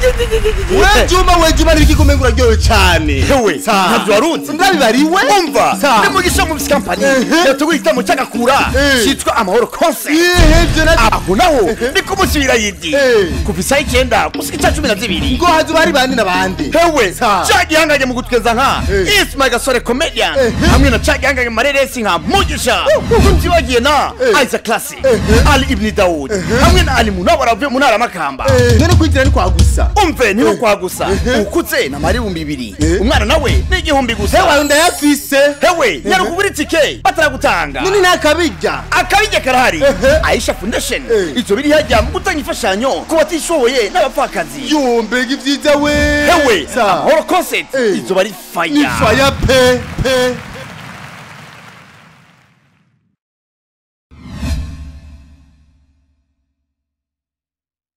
We Juma, we Juma, nibiki kumenga uraryohewe cane? Hewe, ntabyo waruzi? Ndabibariwe. Umva, ni Mugisha Movies Company yateguye igitaramo cy'agakura cyitwa Amahoro Concert. Ihe, ivyo navyo. Aho naho ni ku munsi w'irayidi, kuva isaha 9 gushika isaha 12. Ngo hazoba hari bande na bande? Hewe, ca gihangange mu gutweza nka Ismail Gasore Comedian, hamwe na ca gihangange mu mareresi nka Mugisha. Tutibagiye na Isaac Classic, Ali Ibn Daud hamwe na Ali Munawara avuye mu ntara ya Makamba. None kwinjira ni kwa gusa? Umve, niho kwa gusa. Ukuze na mari 2000, umwana nawe ni 1000 gusa. Hewe, ndayafise. Hewe, nyarukugura itike bataragutanga. None nakabijya? Akabijya karahari. Aisha Foundation izo biri hajya mu gutanga imfashanyo ku batishoboye n'abapfakazi. Yo, mbega ivyiza we! Hewe, Amahoro Concert izo bari fire. Ni fire pe pe.